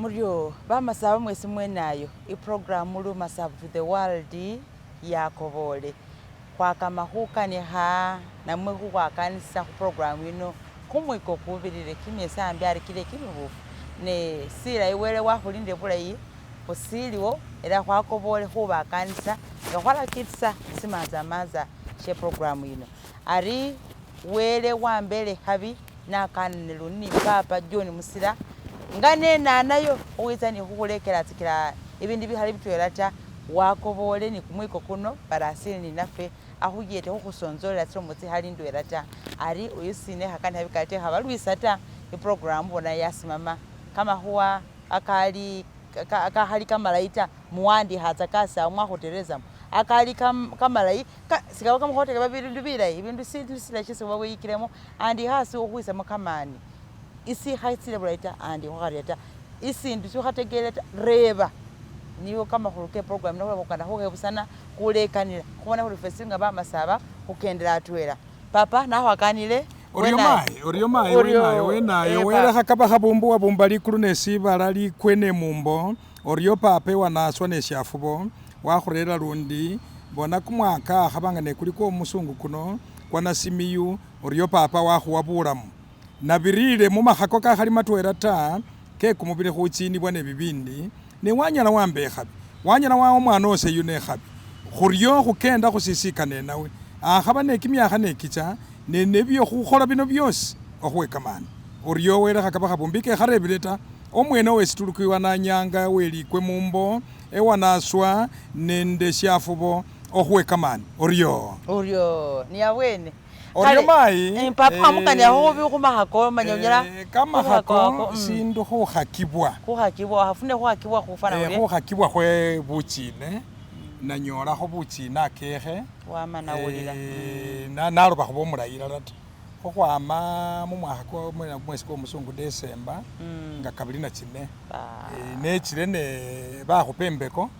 Muryo bamasaba mwesi mwenayo iprogram Lumasaba to the world yakobole khwakama khukanikha namwe khukhwakanisa khu program ino kumwiko kubirire kimyesi ambi ari kile kimibufu ne silayi wele wakhulindile bulayi khusiliwo ela khwakobole khubakanisa nga khwalakilisa simanzamanza she program ino ari wele wambele ikhabi nakanile lundi ni papa John Musila nga nenanayo khuwitsa ni khukhulekela ibindu bikhali bitwela ta wakobole ni kumwiko kuno barasili ninafwe akhuyete khukhusonzolela tsilomo tsikhali ndwela ta ari oyu sine khakanikha bikali te khabalwisa ta iprogram bona yasimama kamakhuwa akali kakhali kamalayi ta muwandikha kasawo mwakhuterezamo akali kamalayi sikaba kamakhuwa te bindu bilayi bindu sindu silayi shesi uba wiyikilemo andi hasi khukhwisamo kamani isi khatsile bulayi ta andi khukharya ta isindu siukhatekele ta reba niyo kamakhulu ke program ino khukana khukhebusana khulekanila khubona khuri fwesi nga bamasaba khukendela atwela papa nakhwakanile Oryo mayi, oryo mayi, wenayo, wenayo, wele khakaba khabumbu wabumba likulu ne sibala likwe ne mumbo, oryo papa ewanaswa ne syafubo, wakhurera lundi, bona kumwaka khabanga ne kuli kwo omusungu kuno, kwa nasimiyu, oryo papa wakhuwa bulamu. Nabirile mumakhako kakhali matwela ta, kekumubili khuchinibwa ne bibindi, ne wanyala wamba ekhabi, wanyala wawa omwana ose yuno ekhabi, khuryo khukenda khusisikane nawe, akhaba ne kimyakha nekicha, nenebyo khukhola bino byosi okhuwe kamani. Oryo wele khakaba khabumbi kekharebile ta, omwene owesitulukiwa nanyanga welikwe mumbo, ewanaswa nende syafubo okhuwe kamani. Oryo. Oryo, ni abwene. Oryo mayi. Papa wamukania khubi khumakhako manya onyala Kamakhako sindu khukhakibwa. Khukhakibwa khafune khukhakibwa khufana khurie? Khukhakibwa khwe buchine, nanyolakho buchine akekhe. Wama nawulila. Naloba khuba omulayi ilala ta. Khukhwama mumwakha kwa mwesi kwa omusungu December nga 2004. Nechile ne bakhupa imbeko,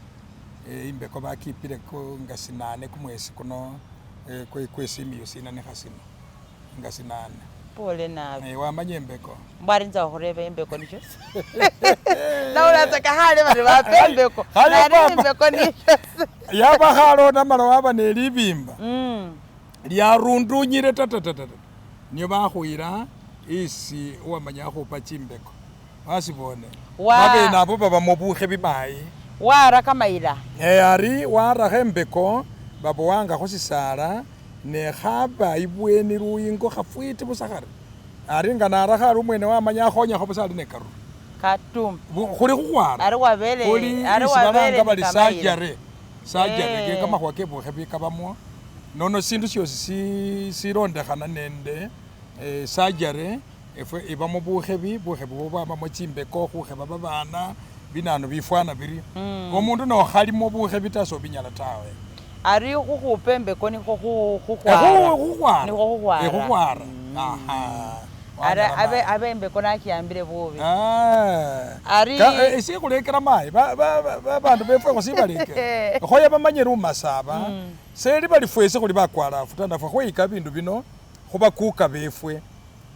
imbeko bakipile nga 8 kumwesi kuno kwesimiyu sinanikha sino nga 8. Pole nabi. Wamanya imbeko. Mbwari nza khureba imbeko nisho. Nawulatsa kakhale bari bape imbeko. Nari imbeko nisho. Yaba khalonda mala waba ne libimba. Lyarundunyile tatatatata. Niyo bakhuyila isi uwamanya khupa chimbeko. Wasibone. Babene abo babamo bukhebi mayi. Wara kamayila. Ari warakho embeko babowanga khusisala ne khaba ibweni luyingo khafwiti busa khari. Ari nga narakho ari umwene wamanya akhonyakho busa ali ne karura. Katum. Khuli khukhwara. Ari wabele. Khuli isi balanga bali surgery. Surgery ke kamakhuwa ke bukhebi kabamwo. Nono sindu syosi silondekhana nende surgery efwe ibamo bukhebi, bukhebi bwo bwabamo chimbeko khukheba babana binanu bifwana birio. Omundu nokhalimo bukhebi ta sobinyala tawe. Ari khukhupa embeko nikho khukhwara. Khukhwara. Nikho khukhwara. Khukhwara. Aha. Ara abe embeko nakiyambile bubi. Ari esi khulekela mayi babandu befwe khusibalekela. Khoya bamanye lumasaba. Seli bali fwesi khuli bakwalafu ta nafwe khweyika bindu bino khubakuka befwe.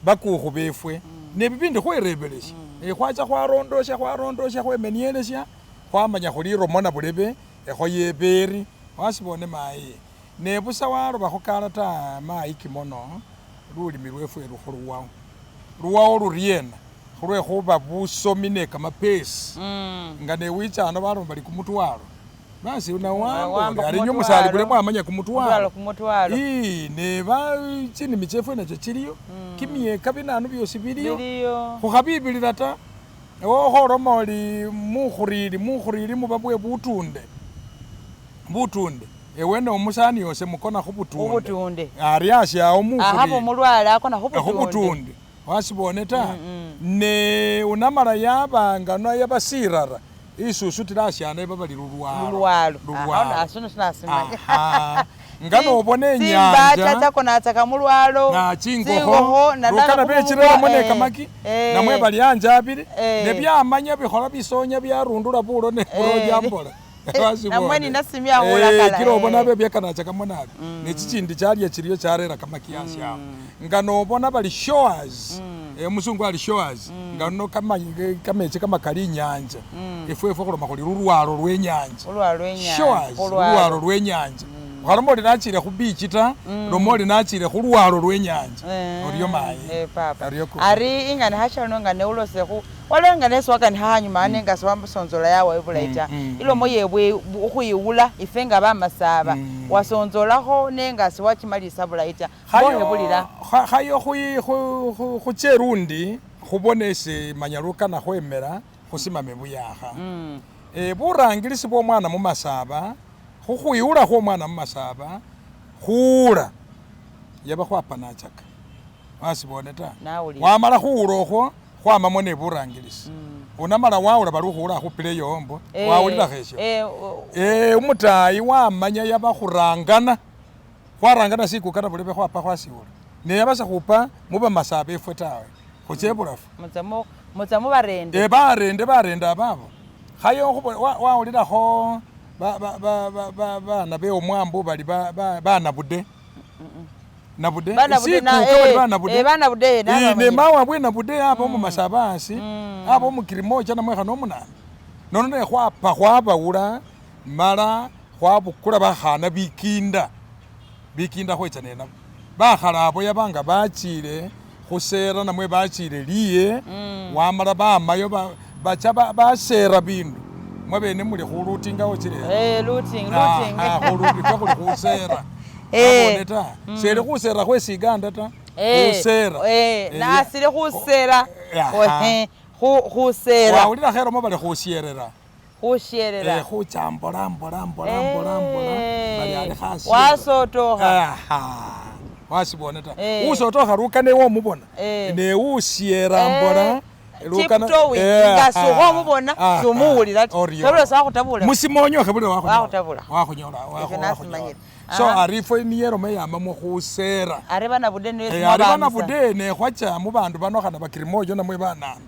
Bakukhu befwe nebibindi khwerebelesya khwacha khwarondosya khwarondosya khwemenielesya khwamanya khuli iromo na bulebe ekho yeberi wasibone mayi nebusa waloba khukala ta mayi kimono lulimi lwefwe luwawo luwawo luriena khulwekhuba busomi ne kamapesi nga newicha ano baloma bali kumutwalo basi unawamba ali nyo musali kule mwamanya kumutwalo kumutwalo neba chinimi chefwe nacho chiliyo kimyeka binanu byosi biliyo khukhabibilila ta okhoroma oli mukhurili mukhurili muba bwe butunde butunde ewe nomusani yose mukona khubutunde ari asyawo mukhurili akhaba omulwale akona khubutunde wasibone ta ne unamala yabanga no yabasirara isusu tilasyana eba bali lulwalo lulwalo asuno sinasimanya nga nobona enyanja tsimbata tsakonatsaka mulwalo tsingokho lukana bechilemo ne kamaki namwe bali anje abili nebyamanya bikhola bisonya byarundula bulo ne bulo namwe ninasimya khulakala kila obona byebyakanatsakamo nabi nechichindi chalya chiliyo charera kamaki asyawo nga nobona bali shores. Omusungu ali shores nga nono kamechi kamakali inyanja efwefwe khuloma khuli lulwalo lwenyanja Ulwalo lwenyanja. Shores lulwalo lwenyanja ukhaloma oli nachile khubichi ta loma oli nachile khulwalo lwenyanja oryo mayi papa Aryo ko. Ari ingane hachalino nga neulosekhu waliwo nga nesiwakanikha hanyuma ane nga siwasonzola yawe bulayi ta ilomo yebwe khukhwiwula ife nga bamasaba wasonzolakho nenga siwachimalisa bulayi ta bokhebulila Khayo khuche rundi khubone esi manya lukana khwemela khusimame buyakha. Burangilisi bwa omwana mumasaba khukhwiwula khwa omwana mumasaba khuula yaba khwapanachaka wasibone ta Nawulile. Wamala khuwula okhwo khwamamo ne burangilisi unamala wawula bali ukhuwula akhupile eyombo wawulilakho esyo umutayi wamanya yaba khurangana khwarangana sikukana bulebe khwapa khwasiwula neyaba sekhupa muba masaba efwe tawe khuche bulafu mutsa mubarende barende barende ababo khayo wawulilakho bana be omwambo bali bana bude nabude sikuka bali bana bude bana bude ne mawabwe nabude aba mumasaba asi aba omukirimocha namwe khano omunane nono ne khwapa khwabawula mala khwabukula bakhana bikinda bikinda khwecha nenabo bakhala abo yabanga bachile khusera namwe bachile liye wamala bamayo bacha basera bindu mwabene muli khulutingawo chilelo looting looting khuli khusera abone ta seli khusera khwesiganda ta khusera nasile khusera khusera wawulila khelomo bali khusyerera khusherera khucha mbola mbola mbola mbola mbola bali ali khasi wasotokha wasibone ta usotokha lukana ewe omubona ne usyera mbola tiptoeing nga sukhomubona sumuwulila ta khebula sakhutabula musimonyo khebula wakhutabula wakhunyola so ari ifwe niye eloma eyamamo khusera ari banabude ari banabude nekhwacha mubandu bano khana bakirimojo namwe bananu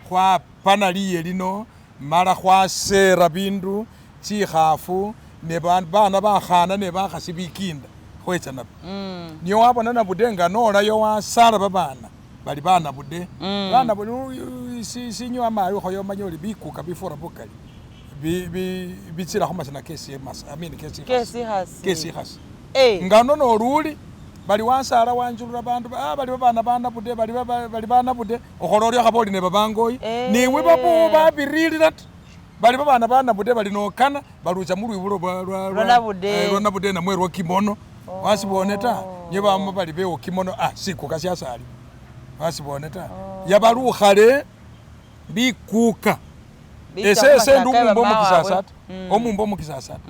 khwapana liye lino mala khwasera bindu chikhafu ne bana bakhana ne bakhasi bikinda khwecha nabo niyo wabona nabude nga nolayo wasala babana bali bana bude bana bude sinywa mayi ukhoyo omanya oli bikuka bifura bukali bitsila khumasina kesikhasi nga nono oluli bali wasala wanjulula bandu bali babana banabude bali banabude ukhola oryo khaba oli nebabangoyi niwe babu babirilila ta bali babana banabude bali nokana balucha mulwibulo lwanabude namwe lwa kimono wasibone ta niyo bama bali bewo kimono sikuka syasali wasibone ta yabalukhale bikuka ese ndi omumbo omukisasa ta omumbo omukisasa ta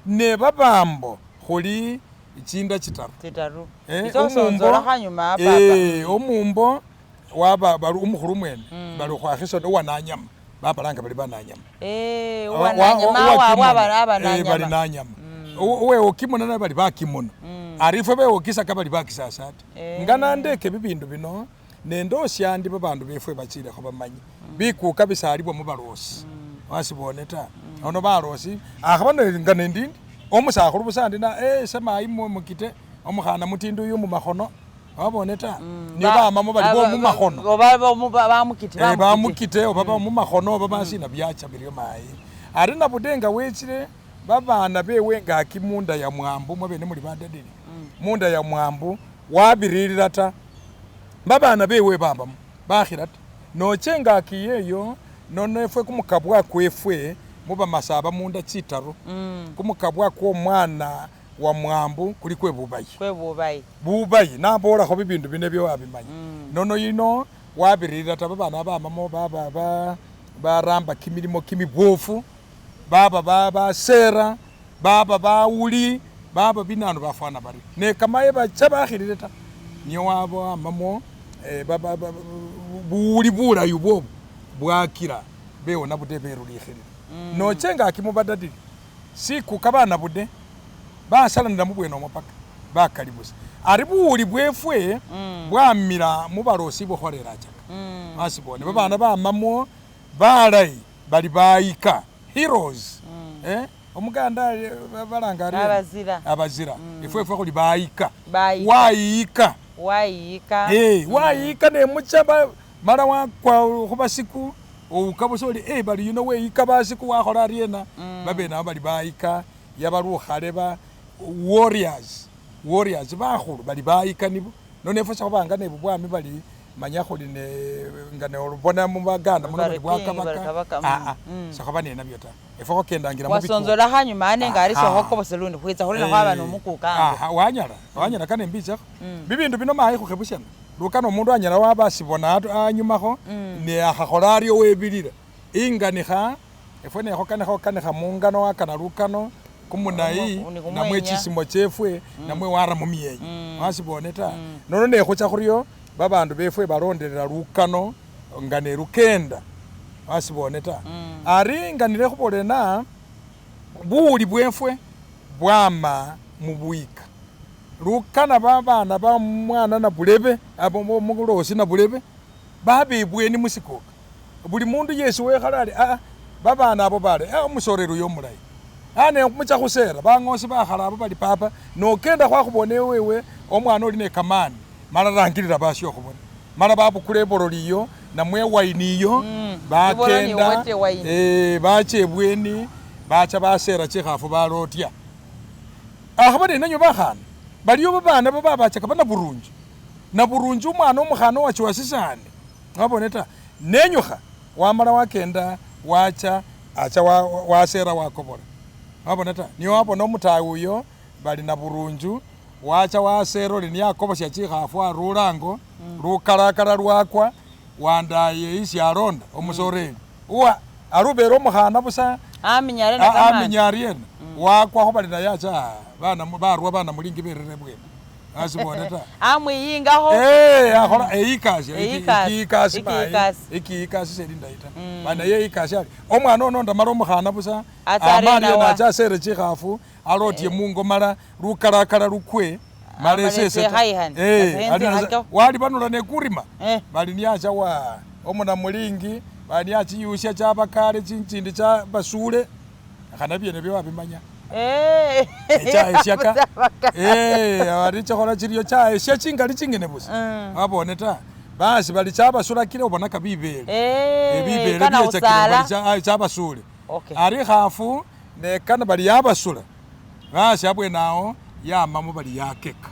ne babambo khuli chinda chitaru omumbo waba bali omukhulu mwene bali khwakhiso owananyama babalanga bali bananyama bali nanyama owewokimono naye bali bakimono ari ifwe bewokisaka bali bakisasa ta nga nandeke bibindu bino nendosyandi babandu befwe bachilekho bamanye bikuka bisalibwa mubalosi wasibone ta ono balosi akhaba nga nendindi omusakhulu busa ndi na ese mayi mukite omukhana mutindi uyu mumakhono wabone ta niyo bamamo bali bomumakhono bamukite oba bomumakhono oba basina byacha biryo mayi ari nabude nga wechile babana bewe ngaki munda ya mwambu mwabene muli badadili munda ya mwambu wabirilila ta babana bewe babamo bakhila ta noche ngaki yeyo nono efwe kumukabwa kwefwe muba masaba munda chitaru kumukabwa kwo omwana wa mwambu kuli kwe bubayi bubayi nabolakho bibindu bino ebyo wabimanya nono yino wabirilila ta babana bamamo baba baramba kimilimo kimibofu baba basera baba bawuli baba binanu bafwana bari ne kamaye bacha bakhilile ta niyo wabamamo buwuli bulayi bwobo bwakila bewona bude berulikhilile noche nga akimubadadili sikuka bana bude basalanila mubwene omwo paka bakali busa ari buwuli bwefwe bwamila mubalosi bukholerachaka wasibone babana bamamo balayi bali bayika heroes omuganda balanga ari abazira ifwe khuli bayika wayika wayika nemucha Mala wakwa khubasiku owuka busa oli eh bali yuno weyika basiku wakhola aryena babene abo bali bayika yaba lukhale ba warriors warriors bakhulu bali bayika nibo nono efwe sekhubanga nebubwami bali manya khuli ne nga neolubona mubaganda muno Bari bali king, bari bwakabaka kabaka, mm, aa mm. sekhwaba nenabyo ta efwe khukendangira mubikuka Wasonzola hanyuma ane nga ari Aha. sokhokobose lundi khwitsa khulina khwaba nomukuka ango. Aha, wanyala wanyala kane mbichakho bibindu bino mayi khukhebushana lukano omundu anyala waba asibona anyumakho ne akhakhola aryo webilila inganikha efwe nekhokanikha mungano wakana lukano kumunayi Ni kumwenya. namwe chisimo chefwe namwe wara mumyenya wasibone ta nono nekhucha khuryo babandu befwe balondelela lukano nga nelukenda wasibone ta ari nga nilekhubolena buwuli bwefwe bwama mubwika lukana babana ba mwana nabulebe abo mulosi nabulebe babebweni musikuka buli mundu yesi wekhala ali aa babana abo bali omusoreri uyo omulayi ane mucha khusera bangosi bakhala abo bali papa nokenda khwakhubona ewewe omwana oli nekamani mala rangilila basyo khubona mala babukula eboroli iyo namwe ewaini iyo Iboroli bakenda iwete waini. bacha ebweni bacha basera chikhafu balotya akhaba nenanywe bakhana baliyo babana bababachaka banaburunju naburunju umwana omukhana owachiwa sisani wabone ta nenyukha wamala wakenda wacha acha wasera wakobola wabona ta niyo wabona omutayi uyo bali naburunju wacha wasera oli niye akobosya chikhafu arulango lukalakala lwakwa wandaye isi alonda omusoreri uwa alubele omukhana busa Aminya ari na kamani. aminya ariena wakwakho bali naye acha bana barwa bana mulingi berere bwene asibone ta Amwiyingakho. akhola eyikasi Eyikasi. ikiyikasi mayi Ikiyikasi. ikiyikasi selindayi ta bana ye ikasi ali omwana ono ndamala omukhana busa Acha ariena ama ariena wa. acha asere chikhafu alotye mungo mala lukalakala lukwe mala Amala esese ta. esekhayihane. Ase enze walibanula nekurima Eh. bali niacha wa omuna mulingi bali niachiyusya chabakale chinchindi cha basule khana byene byo wabimanya Eh. echaesyaka bali chikhola chilyo chaesya chingali chingene busa wabone ta basi bali chabasulakile obonaka bibele Eh. bibele Kana byechakile usala. bali chabasule Okay. ari khafu nekana bali yabasula basi abwenawo yamamo bali yakeka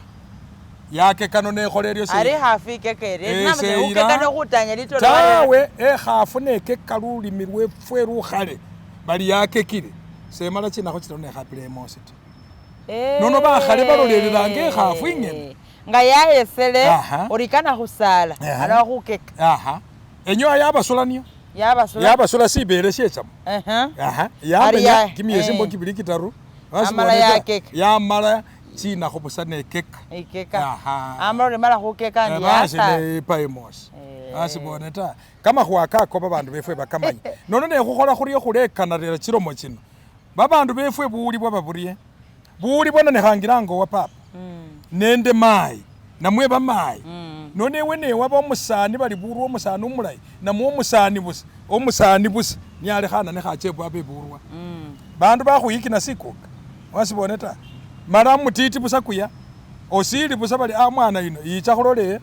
yakeka nonekhola elyo Ari hafi ikekere. Eh, Namase seyira. ukeka nokhutanya litolo. tawe ekhafu nekeka lulimi lwefwe lukhale bali yakekile semala chinakho chitaru nekhapila emosi ta Eh. Nono bakhale balolelelanga ekhafu ingene. Nga yayesele Aha. orikana khusala Aha. ala khukeka. aha enyowa yabasula niyo Yabasula. yabasula sibele syechamo Aha. aha Ari yamenya kimyesi eh. mbo kibili kitaru Amala yakeka. yamala chinakho busa nekeka Ikeka. Aha. Amala olimala khukeka ndi basi yasala. nepa emosi Eh. basibone ta kamakhuwa kako babandu befwe bakamanya nono nekhukhola khuryo khulekanarira chilomo chino babandu befwe buwuli bwaba burye buwuli bwananekhangilanga owa papa nende mayi namwe bamayi nono ewe newaba omusani bali burwa omusani omulayi namwe omusani busa omusani busa nialekhana nekhacha ebwaba eburwa bandu bakhuyikina sikuka wasibone ta mala mutiti busa kuya osili busa bali ah mwana yuno yicha khulole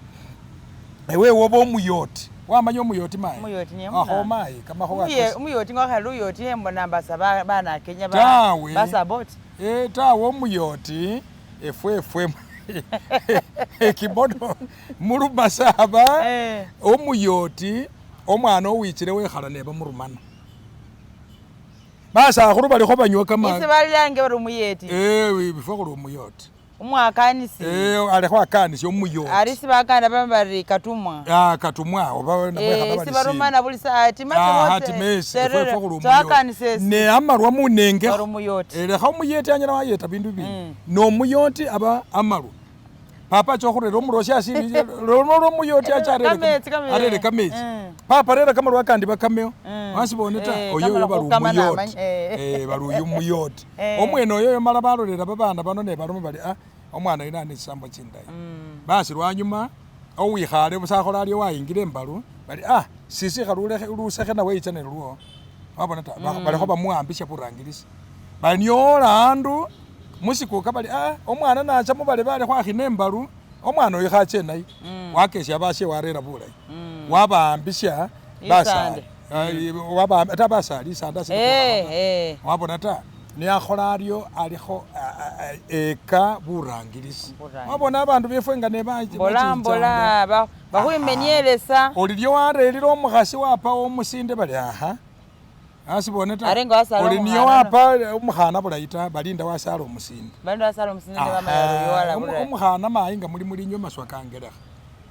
ewe woba omuyoti wamanya omuyoti mayi Omuyoti niye akho muna. mayi kamakhuwa Umuyoti ngokhala luyoti embona mbasa bana Kenya Tawe. basaboti. Tawe omuyoti efwe efwe ekibono mulumasaba Eh. omuyoti omwana owichile wekhala nebamurumana basakhulu balikho banywa Isi kama balilange bari umuyeti. bifwe khuli omuyoti Umwakanisi. alikho akanisya omuyoti Ari sibakana bama bari katumwa. Ah, katumwa oba Eh, sibarumana buli saa ati timesi efwe khuli omuyoti twakanisa ne amalwa munengekho Bari omuyoti. lekha omuyeti anyala wayeta bindu bindi nomuyoti aba amalwa papa acha khurera omulosi asili lono lwomuyoti acha Kametsi, kametsi. arere kametsi papa arera kamalwa akandi bakameo Mm. wasibone ta Eh, oyoyo kamala bali khukama omuyoti namanya, eh. bali uyu muyoti Eh. omwene oyoyo mala balolera babana bano nebaloma bali ah omwana yuno ali nechisambo chindayi basi lwanyuma owikhale busa akhola aryo wayingila embalu bali ah sisikha lusekhe nawe yicha nelulwo wabona ta balikho bamuwambisya burangilisi banyola andu musikuka bali ah omwana nacha mubale bali khwakhina embalu omwana oyo khache naye wakesya basye warera bulayi. Wabawambisya Isande. basali ata basali isande Eh, eh. wabona ta niyakhola aryo alikho eka burangilisi Burangilisi. wabona abandu befwe nga Mbola mbola bakhwimenyelesa. Olilyo warelile omukhasi wapawo omusinde bali aha asibone ta Are nga wasala oli niyo omukhana wapa omukhana bulayi ta balinda wasala omusinde. Bandu basala omusinde bamala yola bulayi. Omukhana mayi nga muli mulinywe maswa kangelekha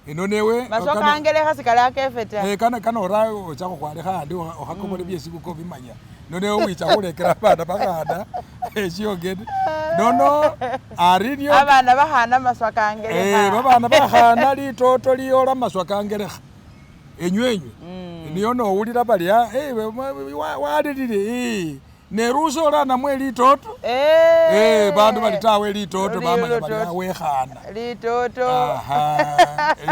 eno newe Maswa kangelekha sikali akefe ta. Kana kana ora ocha khukhwalikha andi okhakobole byesikuka obimanya nonewe wicha khulekela abana bakhana eshyongene nono arilyo Abana bakhana maswa kangelekha. Babana bakhana litoto liyola maswa kangelekha enywenywe niyo nowulila bali walilile nerusa ola namwe litoto bandu bali tawe litoto bamanya bali awekhana Litoto.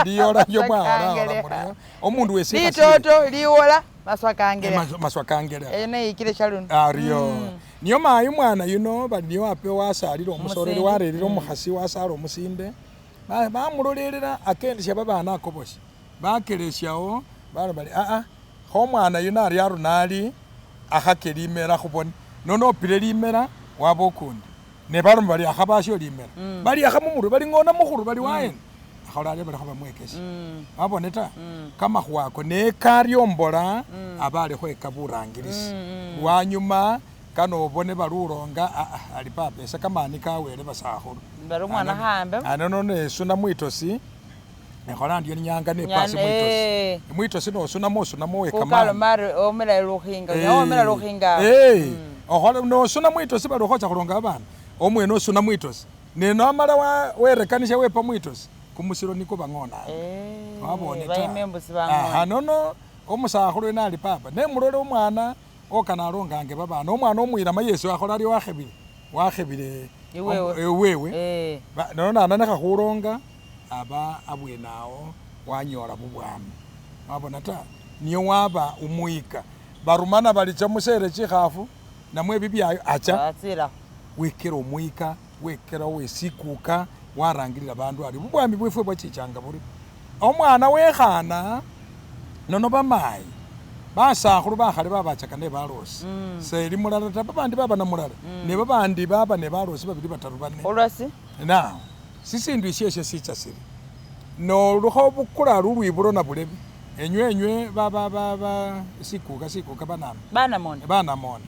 Liyola lyo mwakhola murio omundu wesi Litoto liwola maswa kangelekha. Maswa kangelekha. Eyo neyikile shaluno. Aryo niyo mayi umwana yuno bali niyo ape wasalile omusoreri Omusinde. Warerire omukhasi wasala omusinde bamulolelela akendesya babana akobosya bakelesyawo bala bali aa kho omwana yuno ari aruna ali akhake limela khubone nono opile limela waba okundi nebaloma bali akhabasyo limela bali akha mumurwe bali ngona mukhuru bali wayena akhola aryo bali khabamwekesya wabone ta kamakhuwa ako nekaryo mbola aba alikho eka burangilisi lwanyuma kano obone balulonga ali papa ese kamani kawele basakhulu. Bari umwana khaambe. Ano nesuna mwitosi nekhola ndyo ninyanga nepasi mwitosi mwitosi nosunamo osunamo wekamani Kukaloma ari omela lukhinga omela lukhinga. Okhola nosuna mwitosi bali ukhocha khulonga babana omwene osuna mwitosi nenamala werekanisya wepa mwitosi kumusilo niko bang'onanga wabone ta. Bayima embusi Aha bang'ona. Nono omusakhulu wene ali papa nemulole omwana okana alongange babana omwana omwilama yesi wakhola ari wakhebile wakhebile Iwewe. Iwewe nono nananekha khulonga aba abwene awo wanyola bubwami wabona ta niyo waba umwika barumana bali cha musere chikhafu namwe bibyayo acha Batsila. Wekela omwika wekela wesikuka warangilila bandu ari bubwami bwefwe bwachichanga buri omwana wekhana nono bamayi basakhulu bakhale babachaka ne balosi seli mulala ta babandi baba na mulala ne babandi baba ne balosi babili bataru bane. Olwasi? Now sisindu isyesyo sicha siri nolukho bukula lulwibulo na bulebi enywe enywe ba sikuka sikuka banama Banamone. Banamone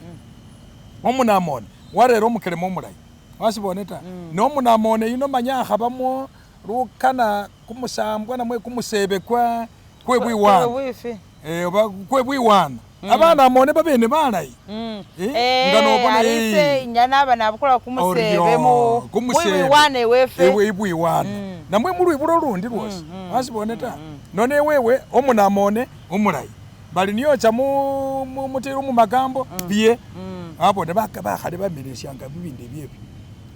omunamone warera omukelema omulayi wasibone ta nomunamone yuno manya akhabamwo lukana kumusambwa namwe kumusebe kwa kwebwiwana Bwifi. Oba kwebwiwana abanamone babene balayi. Nga nobona, Alise inyana abana abukula kumusebe mu kumusebe. mwiwiwane wefe. Ewe ibwiwana namwe mulwibulo lundi lwosi wasibone ta none ewewe omunamone omulayi bali niyocha mutelo mumagambo bye wabone bakhale bamelesyanga bibindu ebyebyo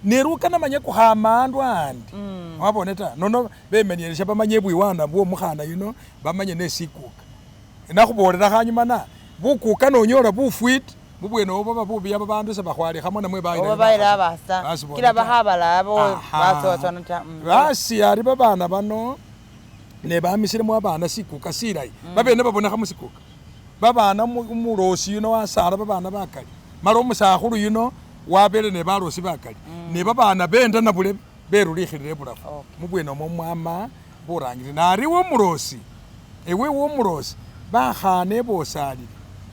nerukana manye kukhama andu andi wabone ta nono bemenyelesya bamanye ebwiwana bwo omukhana yuno bamanye nesikuka nakhubolela khanyuma na bukuka nonyola bufwiti bubwene obwo baba bubiya babandu sebakhwalikhamo namwe Oba bayila abasa. Kila bakhabala abo basotsana ta. Basi ari babana bano nebamisilemo babana sikuka silayi babene babonekha musikuka babana umulosi yuno wasala babana bakali mala omusakhulu yuno wabele ne balosi bakali ne babana benda nabule berulikhilile ebulafu mubwene omwo mwama burangile nariwo omulosi ewe womulosi bakhana ebosalile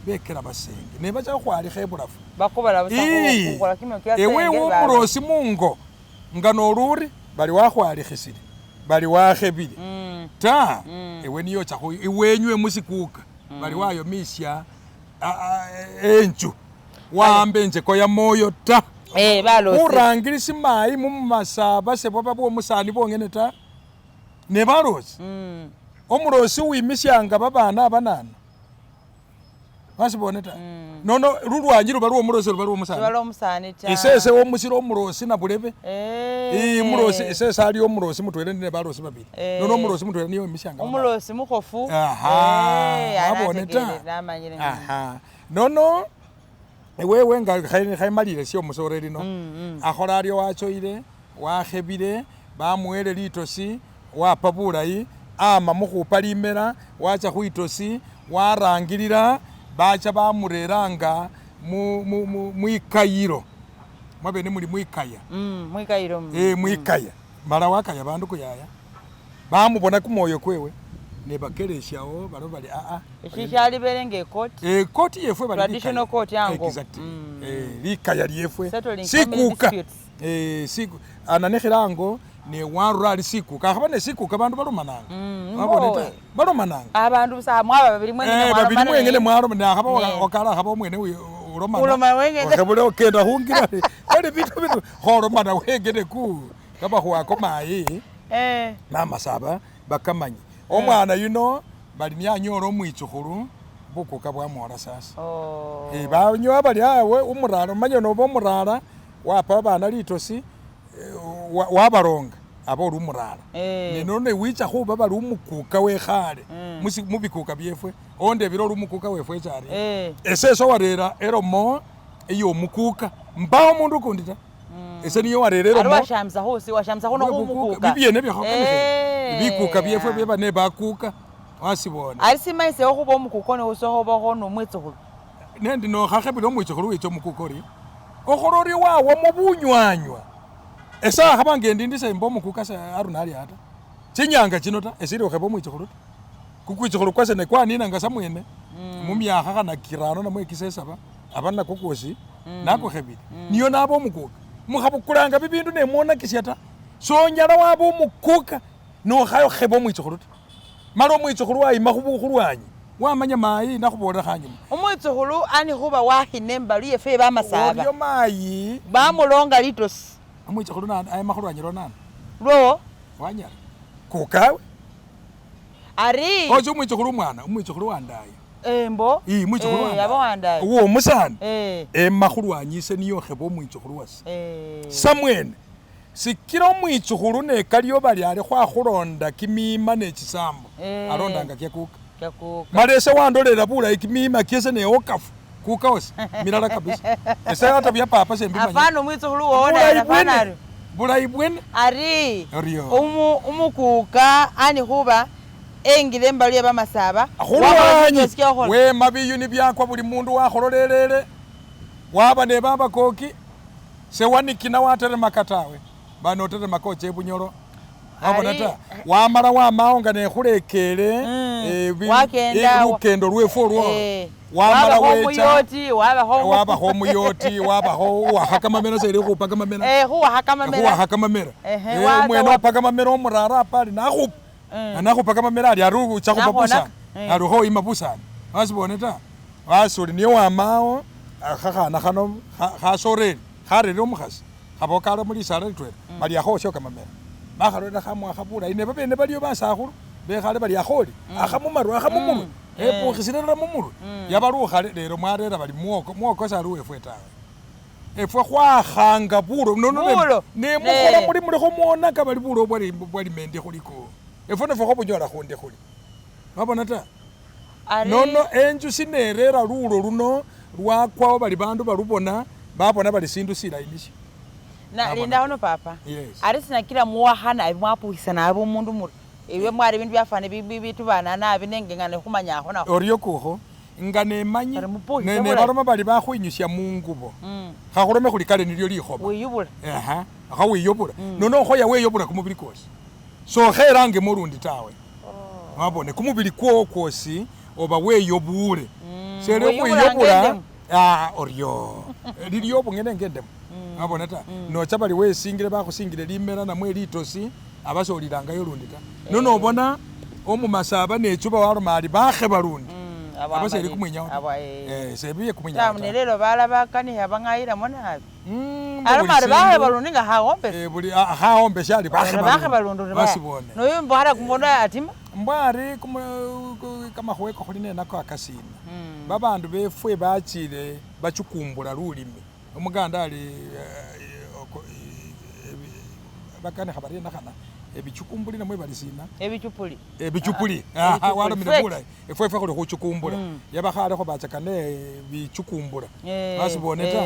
bekela basenge nebacha khukhwalikha ebulafu. Bakobala busa khukhola kimyoyo kya Ewe senge. womulosi mungo nga noluri bali wakhwalikhisile bali wakhebile ta ewe niyo cha iwenywe musikuka bali wayomisya enju wahamba enjeko ya moyo ta. Balosi. Burangilisi mayi mumasaba sebwaba bwomusani bwongene ta ne balosi omulosi wimisyanga babana abanana wasibone ta nono lulwanyi luba lwomulosi luba lwomusani. Bala omusani ta. Isese womusilo omulosi nabulebe mulosi isese ali omulosi mutwele ne balosi babili nono omulosi mutwele niyo wimisyanga babana. Omulosi mukhofu. Aha, wabone ta. Anategeere namanyile. Aha nono ewewe nga khemalile syomusoreri no akhola aryo wachoyile wakhebile bamuwele litosi wapa bulayi. Ama mukhupa limela wacha khwitosi warangilila bacha bamureranga mwikayilo mwabene muli mwikaya. Mwikayilo. Mwikaya mala wakaya bandu kuyaya bamubona kumwoyo kwewe nebakeleshawo balo bali aa. Eshishalibele nga ekoti. Ekoti yefwe bali traditional court yango. Exactly. Likaya lyefwe sikuka siku ananekhelango ne warura ali sikuka akhaba ne sikuka bandu balomananga. Wabona ta balomananga abandu busa mwaba babili mwengene mwalomana babili mwengene mwalomana akhaba okala akhaba omwene ulomana okhebule okenda khungira kali bitu bitu kholomana wengene ku kamakhuwa mayi namasaba bakamanye omwana yuno bali nyanyola omwitsukhulu bukuka bwamwola sasa. Banyowa bali awe umurara omanye noba omurara wapa babana litosi wabalonga aba oli umurara nenono wicha khuba bali umukuka wekhale mubikuka byefwe ondebile oli umukuka wefwe echari esese warera elomo eyomukuka mbawo omundu ukundi ta ese niyo warera elomo washamisa khuno khumukuka bibyene byakhokanile bikuka byefwe byeba nebakuka wasibona ali simaise okhuba omukuka neusokho nomwitsukhulu nendi nokhakhebile omwitsukhulu wicha omukuka ori okhola ori wawamo bunywanywa ese akhaba ngendi semba omukuka aruna ali ata chinyanga chino ta esili okheba omwitsukhulu ta kukwitsukhulu kwase nekwaninanga samwene mumyakha khana kirano namwe kisesaba aba nako kwosi nakukhebile niyo naba omukuka mukhabukulanga bibindu nemwonakisya ta sonyala waba omukuka nokhayo kheba omwitsukhulu ta mala omwitsukhulu wayima khulwanyi wamanya mayi nakhubolela khanyuma omwitsukhulu ani khuba wakhina embalu yefwe bamasaba oryo mayi bamulonga litosi omwitsukhulu ayima khulwanyi lwo nani lwowo wanyala kukawe ari ocha omwitsukhulu omwana omwitsukhulu wandaye mbo mwitsukhulu wandaye aba wandaye uwo omusani ema khulwanyi ise niyo kheba omwitsukhulu wase samwene sikila omwitsukhulu nekaliyo bali ali khwakhulonda kimima nechisambo alondanga kyakuka mala ese wandolela bulayi kimima kyese neokafu kuka wase milala kabisa ese ata bya papa sembimanya afana omwitsukhulu wona afana ari bulayi bwene ari umukuka ani khuba engile embalu yabamasaba khulwanyi wema biyuni byakwa buli mundu wakhololelele waba nebabakoki sewanikina wateremaka tawe banoteremaka oche bunyolo wabona ta wamala wamawo nga nekhulekele lukendo lwefwe olwo wamala wecha wabakho omuyoti wabakho uwakha kamamela seli khupa kamamela khuwakha kamamela omwene opa kamamela omurara apa ali nakhupa nakhupa kamamela ali ari ucha khupa busani ari khoyima busani wasibone ta wasuli niyo wamawo khakhana khano khasoreli kharere omukhasi khabokala mulisala litwela bali akhosyo kamamela bakhalolera khamwakha bulayi nebabene baliyo basakhulu bekhale bali akholi akhamumaru akhamumurwe epukhisirera mumurwe yabalukhale lero mwarera bali mwoko mwoko sali wefwe tawe efwe khwakhanga bulo nono nemukhola muli mulikho mwonaka bali bulo bwalimendi khuliko efwe nefwe khobunyola khundi khuli wabona ta nono enju sinerera lulo luno lwakwawo bali bandu balubona babona bali sindu silayi nisyo na linda hono papa ari sinakila muwakhana mwapukhisana abo omundu muri ewe mwari bindu byafana bitubana nabi nengengane khumanyakho nakho oryo kukho nga nemanye nebaloma bali bakhwinyusya mungubo khakhulome khuli kale nilyo likhoba wiyubula khawiyubula nono okhoya weyubula kumubili kwosi sokherangemo olundi tawe wabone kumubili kwowo kwosi oba weyobule sele khwiyobula oryo lilyo bungene ngendemo wabona ta nocha bali wesingile bakhusingile limela namwe litosi abasoolilangayo lundi ta nono obona omumasaba nechuba waloma ali bakheba lundi abaseli kumwinyawo sebiye kumwinyawo nelelo bala bakanikha bang'ayilamo nabi alomari bakheba lundi nga khawombesa buli khawombesha ali bakheba lundi basibone noyo mbwara kumona atima mbwari kamakhuweko khuli nenako akasina babandu befwe bachile bachukumbula lulimi omuganda ali bakanikha barienakhana ebichukumbuli namwe balisina ebichupuli ebichupuli walomile bulayi efwefwe khuli khuchukumbula yabakhalekho bachakane bichukumbula basibone ta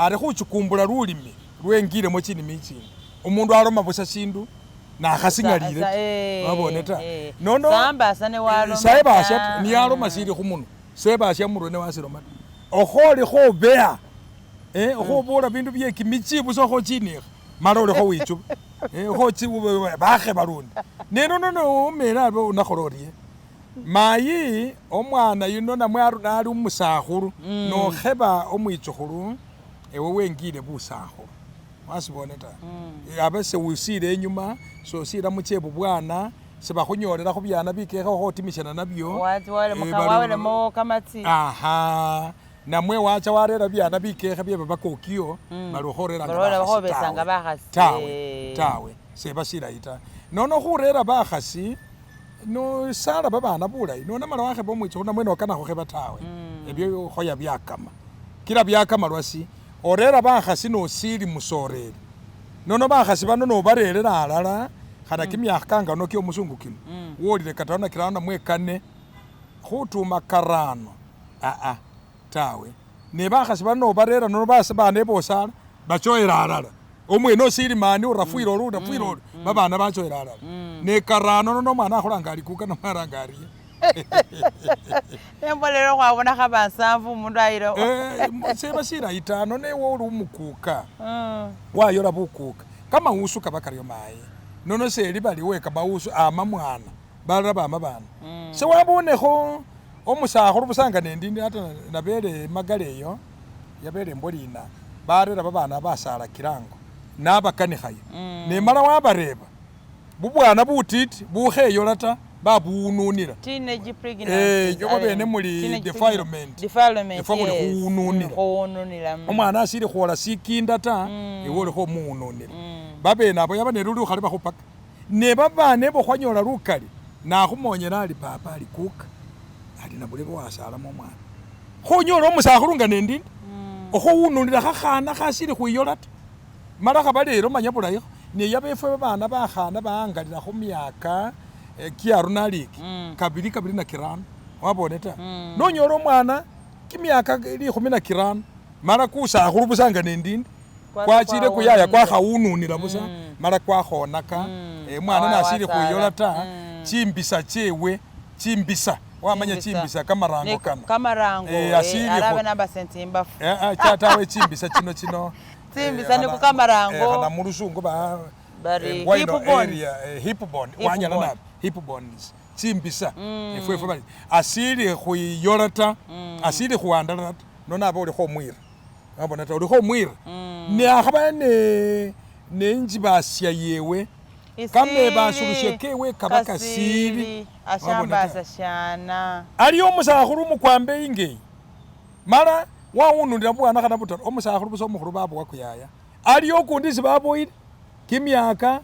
ari khuchukumbula lulimi lwengilemo chinimi ichindi omundu aloma busa sindu Nakhasingalile Sa- ta. Wabone ta. Nono Sambasa ne waloma sebasya ta. niyaloma sili khumunwa sebasya murwe newasiloma ta okholi khobeya okhobola bindu bye kimichi busa okhochinikha mala olikho wichuba bakheba lundi nenono nomela abe unakhola orye mayi omwana yuno namwe nali umusakhulu nokheba omwitsukhulu ewe wengile busakhulu wasibone ta abe sewusile enyuma sosila muche bubwana sebakhunyolela khubyana bikekhe khotimishana nabyo Wawelemo kamatsi. Aha namwe wacha warera byana bikekhe bye babakokiyo bali khoreranga Bali bakhasi tawe tawe seba silayi ta nono khurera bakhasi nosala babana bulayi nonamala wakheba omwitsukhulu namwe nokana khukheba tawe ebyo khoya byakama kila byakama lwasi orera bakhasi nosili musoreri nono bakhasi bano nobarerera alala khana kimyakha kangano kyo omusungu kino wolile kataru na kirano namwe kane khutuma karano aa tawe ne bakhasi bano nobarera nono bana ebosala bachoela alala omwene osili mani urafwile ori urafwile ori babana bachoela alala ne karano nono omwana akholanga ari kuka namwe aranga ariye Nembolele khwabona khabansamvu omundu ayile seba silayi ta nono ewe oli umukuka wayola bukuka kamawusu kaba karyo mayi nono seli bali we kamawusu ama mwana balala bama bana sewabonekho omusakhulu busa nga nendindi ata nabele magala eyo yabele embolina barera babana basala kilango nabakanikhayo nemala wabareba bubwana butiti bukheyola ta babuwununila Teenage pregnancies. Nyo babene muli Teenage defilement. Defilement, Efwe khuli yes. khuwununila. Khuwununila. Omwana asili khwola sikinda ta ewe olikho omuwununila babene abo yaba neluliukhale bakhupaka ne babana ebo khwanyola lukali nakhumonyela ali papa ali kuka ali nabulebe wasalamo omwana khonyola omusakhulu nga nendindi okhowununila khakhana khasili khwiyola ta mala khaba lelo manya bulayikho neyaba efwe babana bakhana baangalila khumyaka kiarunaliki kabili kabili na kirano wabone ta nonyola omwana kimyaka 14 mala kusakhulu busa nga nendindi kwachile kuyaya kwakhawununila busa mala kwakhonaka mwana nasili khwiyola ta chimbisa chewe chimbisa wamanya chimbisa kamarango kano kamarango asili arabe namba sentimbafu chatawe chimbisa chino chino Tsimbisa ni kukamarango. Khana mulusungu ba Bari wino hip bones. area hip bone Hip wanyala bone. nabi hip bones chimbisa efwe bali asili khwiyola ta asili khuwandala ta nono olikho omwira wabona ta olikho omwira ne akhaba ne nenjibasya yewe kamebasulusye kewe kaba kasili ashambasa shana aliyo omusakhulu omukwambe ingeyi mala wawununila bubwana khana butaru omusakhulu busa omukhulu babowa kuyaya aliyo okundi isi baboyile kimyaka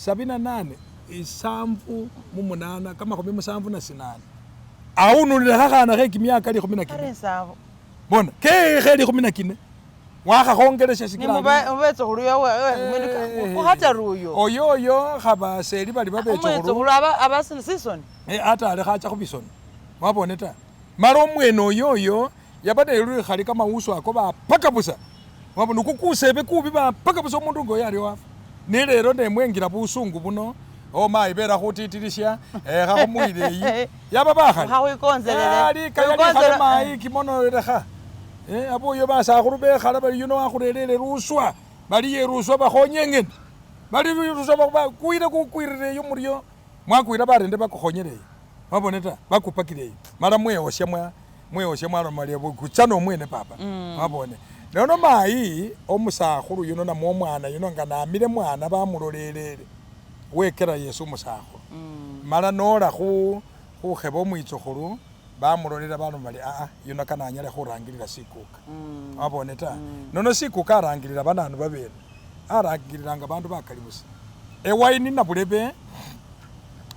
78 78 78 awununile khakhana khe kimyaka 14 nsanvu bona kekhe 14 wakhakhongelesya sikila mubetsukhulu ukhataru uyo oyoyo khaba seli bali babetsukhulu omwetsukhulu aba sisoni ata ali khacha khubisoni wabone ta mala omwene oyoyo yaba nelulikhali kamawusu ako bapaka busa wabona kukusebe kubi bapaka busa omundu ngoyo ali wafa nelelo nemwengila busungu buno omayi bela khutitilisya khakhumwila eyi yaba bakhali Khakwikonzelele. kayalikhale mayi kimono lekha aboyo basakhulu bekhala bali yuno wakhurelele luswa baliyo eruswa bakhonyengene bali luswa kuile kukwirire eyo muryo mwakwila barende bakukhonyele eyo wabone ta bakupakile eyo mala mwewosya mwewosya mwaloma kuchana omwene papa wabone nono mayi omusakhulu yuno namwe omwana yuno nga namile mwana bamulolelele wekela yesu omusakhulu mala nola khukheba omwitsukhulu bamulolela baloma bali aa yuno kana anyale khurangilila sikuka wabone ta nono sikuka arangilila bananu babene arangililanga bandu bakali busa ewaini nabulebe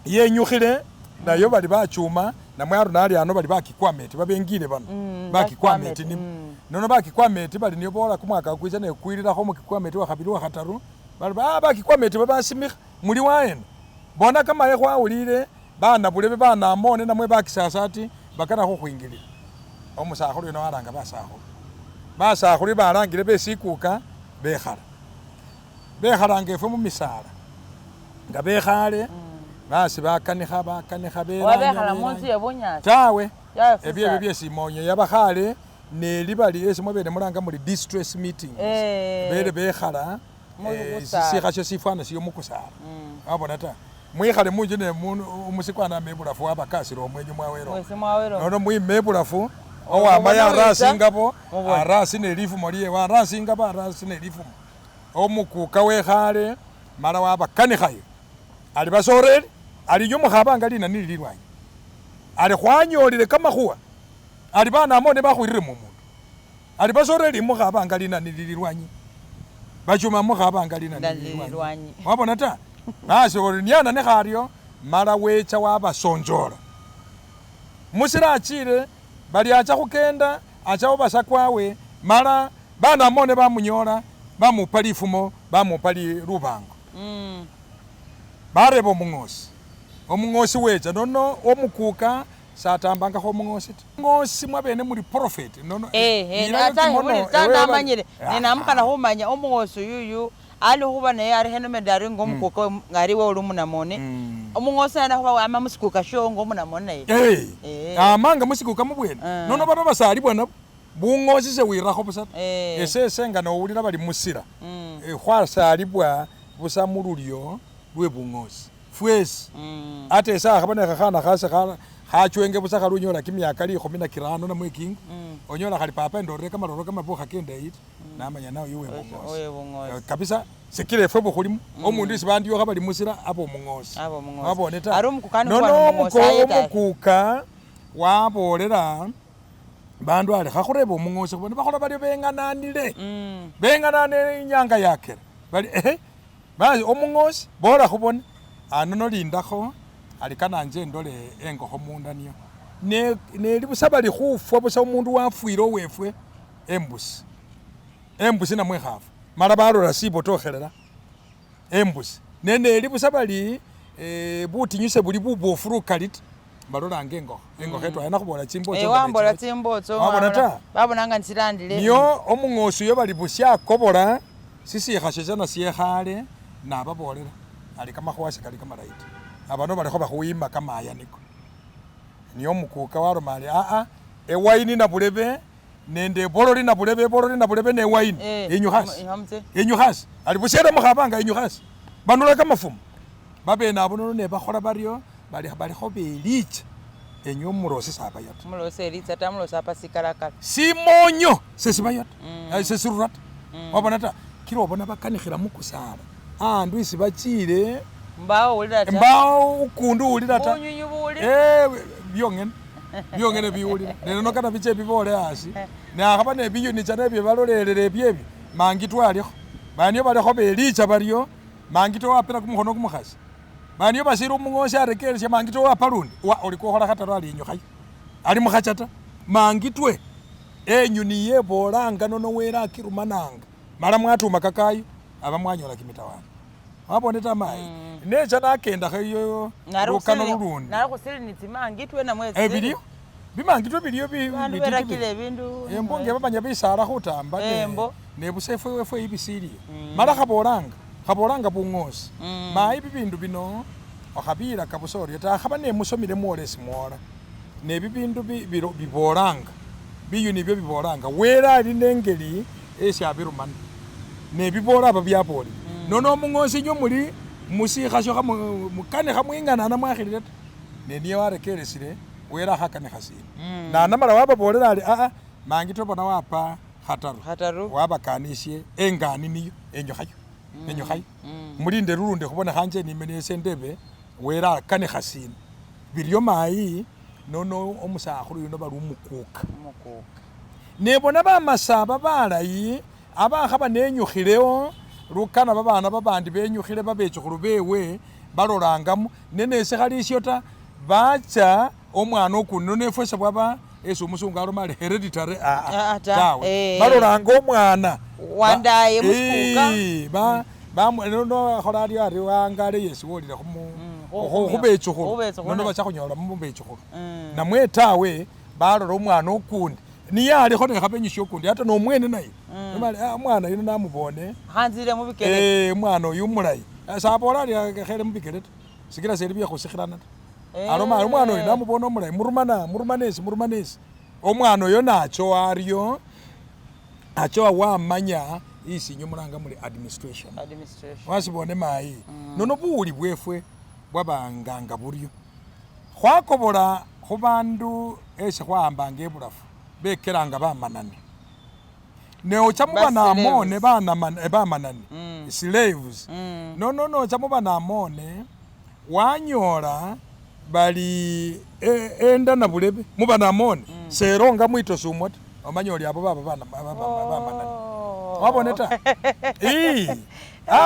yenyukhile nayo bali bachuma namwe aruna ali ano bali bakikwameti babengile bano bakikwameti nibo nono bakikwameti bali niyo bola kumwaka kwisa nekwililakho mukikwameti wa khabili wa khataru bali bakikwameti babasimikha muli waena bona kamaye khwawulile bana bulebe banamone namwe bakisasati bakana khukhwingilila omusakhulu yuno walanga basakhulu basakhulu balangile besikuka bekhala bekhalanga efwe mumisala Nga bekhale basi bakanikha bakanikha Oba belanya bekhala munzu belanya ye bunyaasi tawe Ya, ebyo ebyo byesimonyo yabakhale neliba esi mwabele mulanga muli distress meetings Eh. bele bekhala Mukusala. sisikha sho sifwana siyo mukusala wabona ta mwikhale munju ne umusikwana ame ebulafu wabakasile omwenyu mwawele Mwesi mwawele nono mwime ebulafu owama Mubone yarasi witsa. ingabo Mubone. arasi nelifumo lyewe arasi ingabo arasi nelifumo omukuka wekhale mala wabakanikhayo ali basoreri ali inywe mukhabanga lina nili lilwanyi ali khwanyolile kamakhuwa ali banamo ne bakhwiriremo omundu ali basoreri mukhabanga lina nili lilwanyi bachuma mukhabanga lina nili Nili lilwanyi lilwanyi. wabona ta basi ori niana nekharyo mala wecha wabasonjola musila achile bali acha khukenda acha obasa kwawe mala banamo ne bamunyola bamupa lifumo bamupa lubango bareba omung'osi omung'osi wecha nono omukuka satambangakho omung'osi ta ng'osi mwabene muli prophet nono yilayo ata kimono, hibuli ta ewe bali- namanyile nenamukana khumanya omung'osi yuyu ali khuba naye ali khenomende ari ngomukuka ngari we uli omunamone omung'osi naye nakhuba wama musikuka sho ngomunamone naye Eh, Eh. amanga musikuka mubwene Eh. nono bano basalibwa nabo bung'osi sewirakho busa ta Eh. esese nga nowulila bali musila khwasalibwa busa mululyo lwe bung'osi fwesi ate ese akhaba nekhakhana khase khachwenge busa khalunyola kimyaka likhumi na kirano namwe kinga onyola khali papa endorere kamaloro kamabukha kendayi ta namanya nawe yuwe bung'osi owe bung'osi. Kabisa sikila efwe bukhulimo omundu isi bandyokha bali musila abe omung'osi Abe omung'osi. wabone ta Ari omukukani nono khuba nomung'osi aye ta. omukuka wabolela bandu ali khakhureba omung'osi khubone bakhola baryo beng'ananile beng'ananile inyanga yakela bali ehe basi omung'osi bola khubone anono lindakho ali kana nje endole engokho munda niyo neli busa bali khufwa busa omundu wafwile owefwe embusi embusi namwe ikhafu mala balola sibotokhelela embusi neneli busa bali butinyu sebuli bubofu lukali ta balolanga engokho engokho etwaya nakhubola chimbotso Eh, wambola tsimbotso Wabona ta? babonanga ntsilandile niyo omung'osi uyo bali busyakobola sisikha sheshana syekhale nababolela ali kamakhuwa sekali kamalayi ta abano balikho bakhwima kamaya niko niyo omukuka waloma ali aa ewayini nabulebe nende ebololi nabulebe ebololi nabulebe newayini Eh, inyukhasi inyukhasi. inyukhasi ali busyele mukhabanga inyukhasi banula kamafumo babene abo nono nebakhola baryo bali balikho belicha enywe omulosi sabayo ta mulosi elitsa ta mulosi apa sikalakala simonyo sesibayo ta sesirura ta wabona ta kila obona bakanikhila mukusala andu isi bachile mbawo wulila ta mbawo ukundi uwulila ta bunyunyu buwulila Eh, byongene byongene biwulila nenono kana biche bibole asi nakhaba nebiyuni chana ebyo balolelele ebyebyo mangitwe alikho banio balikho belicha baryo mangitwe wapila kumukhono kumukhasi banio basili omung'osi arekeresya mangitwe wapa lundi wa oli kukhola khataru ali inyukhayo ali mukhacha ta mangitwe enyuni yebolanga nono wele akirumananga mala mwatuma kakayo aba mwanyola kimitawana wabone ta mayi necha nakendakho iyo lukano lulundi nari khusili ni tsimangitwe namwe Eh, biliyo bimangitwe biliyo bandu bititi berakile ebindu embo nge bamanya bisala khutamba Embo. nebusa efwe efwe ibisiliyo mala khabolanga khabolanga bung'osi mayi bibindu bino okhabilaka busa oryo ta akhaba nemusomile mwola esi mwola nebibindu bibolanga biyuni byo bibolanga wele ali nengeli esi abirumana nebibola aba byabolile nono omung'osi inywe muli musikha sho mukanikha mwing'anana mwakhilile ta neniye warekeresile wele akhakanikha sina nanamala wababolela ali aa mangito bona wapa khataru Khataru. wabakanisye engani niyo enyukhayo enyukhayo mulinde lulundi khubona khanje nimene ese ndebe wele akanikha sina biryo mayi nono omusakhulu yuno bali omukuka omukuka nebona bamasaba balayi abakhaba nenyukhilewo lukana babana babandi benyukhile babechukhulu bewe balolangamo nenesikhali isyo ta bacha omwana okundi nono efwe sebwaba esi omusungu aloma ali hereditary Ah, aa ta. tawe Eh. balolanga omwana Wandaye musikuka. nono akhola aryo ari wangale yesi wolile khubechukhulu khubechukhulu. nono bacha khunyola mubechukhulu namwe tawe balola omwana okundi niye alikho nekhabenyusya okundi ata nomwene naye nomali omwana yuno namubone khanzile mubikele omwana oyu umulayi Sabola ari akhele mubikele ta sikila seli byekhusikhilana ta. Aloma ari omwana oyo namubona omulayi murumana murumana esi murumana esi. Omwana oyo nachowa aryo achowa wamanya isi inywe mulanga muli administration. Administration. Wasibone mayi nono buwuli bwefwe bwabanganga buryo khwakobola khubandu esi khwawambanga ebulafu bekelanga bamanani neocha mubanamone bamanani slaves nono nocha mubanamone wanyola bali enda nabulebe mubanamone selonga mwitosi umwo ta omanya oli abo baba bamanani wabone ta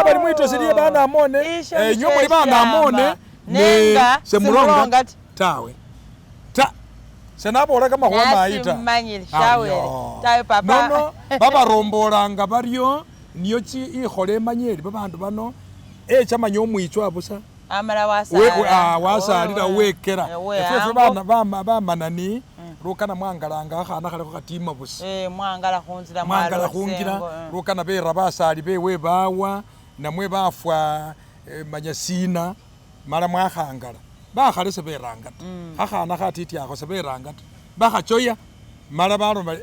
bali mwitosi lye banamone enywe muli banamone nenga semulonga tawe ta senabola kamakhuwa mayi ta Nasimanyile shawele tawe papa nono babarombolanga baryo niyo ikhola emanye eri babandu bano echamanya omwichwa busa amala wasalila wasalila wekela efwefwe bamanani lukana mwangalanga khakhana khalikho khatima busa mwangala khunzila mwangala khungira lukana bera basali bewe bawa namwe bafwa manya sina mala mwakhangala bakhale seberanga ta khakhana khatiti akho seberanga ta bakhachoya mala baloma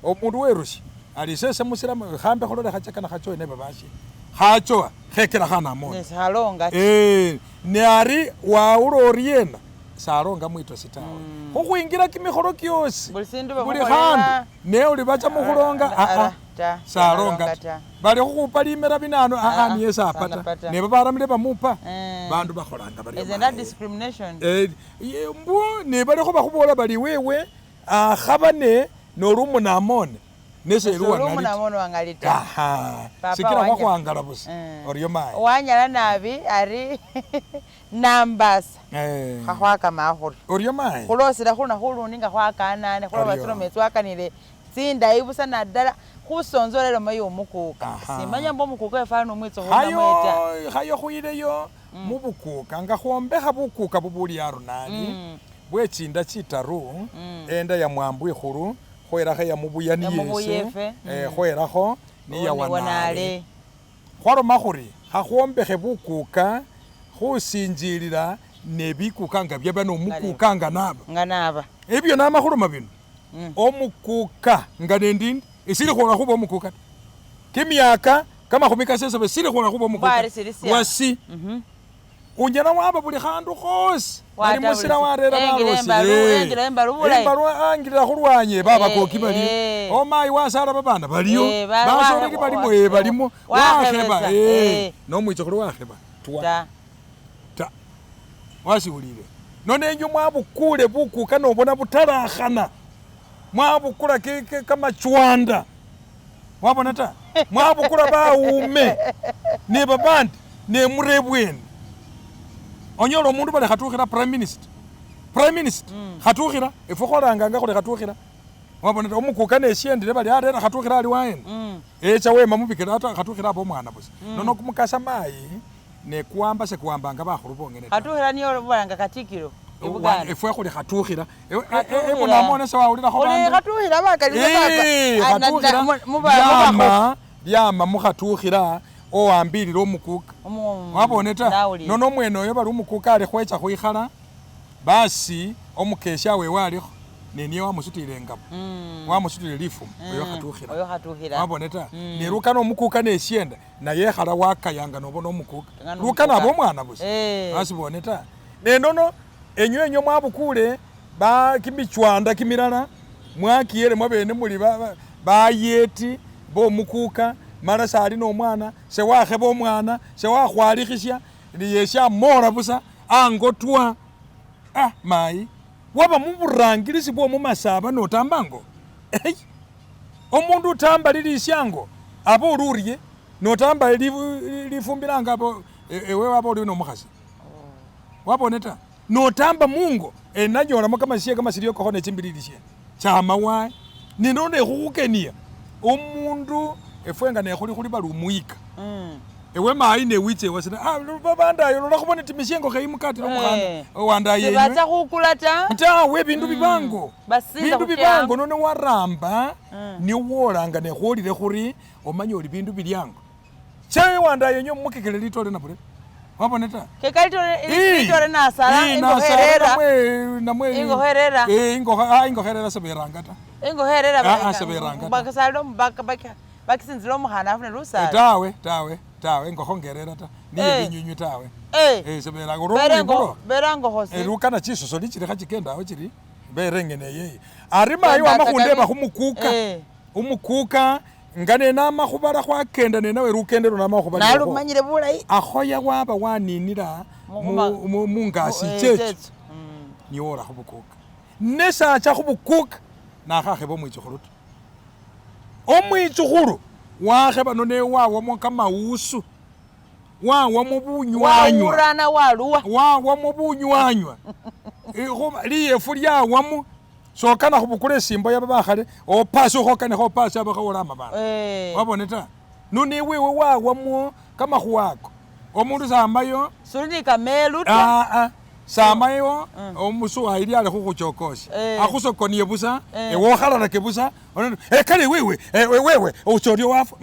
omundu werusya ali sese musilamu khambe khulole khachakana khachowe ne babasye khachowa khekela khanamone salonga ne ari wawula oryena salonga mwitosi tawe khukhwingira kimikholo kyosi buli khandu ne oli bacha mukhulonga salonga ta bali khukhupa limela binano niye sapata ne babaramile bamupa bandu bakholanga baryo mbu ne balikho bakhubola bali wewe akhabane noli umunamone neselumunamone wangali ta sikila khwakhwangala busa oryo mayi wanyala nabi ari nambasa khakhwakama khuri oryo mayi khulosela khuluna khulundi nga khwakanane khuloba tsilome tswakanile tsindayi busa nadala khusonzola ilomo yomukuka simanya mbo omukuka wefana omwitsa khunamweta khayo khwileyo mubukuka nga khwombekha bukuka bubuli arunani bwechinda chitaru enda ya mwambu ikhulu khwerakho ya mubuya niyese khwerakho niya wanale khwaloma khuri khakhwombekhe bukuka khusinjilila nebikuka nga byaba nomukuka nga naba nga naba ebyo namakhuloma bino omukuka nga nendindi esili khola khuba omukuka kimyaka kamakhumi kasesaba sili khola khuba omukuka wasi unyala waba buli khandu khosi bali musila warera balosi angilila khulwanye babakoki baliyo omayi wasala babana baliyo basoleli balimo balimo wakheba nomwicha khuli wakheba twa ta wasiwulile nonenyo mwabukule bukuka nobona butalakhana mwabukula kamachwanda wabona ta mwabukula bawume ne babandi nemurebweni onyola omundu bali khatukhila prime minister khatukhila efwe kholanganga khuli khatukhila wabona omukuka neshendile bali arera khatukhila ali waena echa wema mubikila ata khatukhila aba omwana busa nono kumukasa mayi nekuwamba sekuwambanga bakhulu bongene khatukhila niyo bolanga katikilo efwe khuli khatukhila ebunamone sewawulilakho bandu khatukhila bakali khatukhila lyama mukhatukhila owambilile omukuka wabone ta nono omwene oyo bali omukuka ali khwecha khwikhala basi omukesha wewe alikho neniye wamusutile engabo wamusutile lifumo oyo khatukhila wabone ta nelukana omukuka nesyenda naye ekhala wakayanga nobona omukuka lukana aba omwana busa wasibone ta nenono enywe enywe mwabukule kimichwanda kimilala mwakiyele mwabene muli bayeti bomukuka mala sali nomwana sewakheba omwana sewakhwalikhisya niyesyamola busa angotwa mayi waba muburangilisi bwo mumasaba notamba ngo omundu utamba lilisyango aba olurye notamba lifumbilanga abo ewe waba oli nomukhasi wabone ta notamba mungo enanyolamo kamasye kamasiliyo kakho nechimbililisye chama wayi nino nekhukhukeniya omundu efwe nga nekhuli khuli bali omwika ewe mayi newicha ewasina babandayo lola khubona timisyengo kheimukatila omukhana owandaye sebatsa khukula ta tawe bindu bibango bindu bibango nono waramba niwolanga nekhwolile khuri omanya oli bindu bilyango chawe wandaye enyo mumukekele litole nabulebe Wabona ta? Kekali litore nasala ingokho erera. Namwe Ingokho erera. Ingokho ingokho erera seberanga ta. Ingokho erera seberanga ta. Bakasala bakisinzila omukhana afune lusala. Tawe tawe tawe ingokho ngerera ta. Niye binywinywi tawe. Seberanga olwo Bera ngokho si. Lukana chisosoli chili khachikenda awo chili bere ngene yeyi. Ari mayi wama khundeba khumukuka. Umukuka nga nenama khubala khwakenda nenawe lukendelo nama khubala. Nalumanyile bulayi. Akhoya waba waninila mungasi checho. Niwola khubukuka. Nesacha khubukuka nakhakheba omwichukhulu ta. Omwichukhulu wakheba none wawamo kamausu. Wawamo bunywanywa. Wawurana waluwa. Wawamo bunywanywa. Liyefu lyawamo. Sokana khubukula esimbo yaba bakhale opasi ukhokanekho opasi abakhawola amabanga. Wabone ta? None wewe wawamo kamakhuwa ako. Omundu samayo. Suli ni kamelu ta. Samayo omusuwayili ali khukhuchokosya. Akhusokonie busa ewe okhalalake busa. Kale wewe wewe ochoryo wafwa.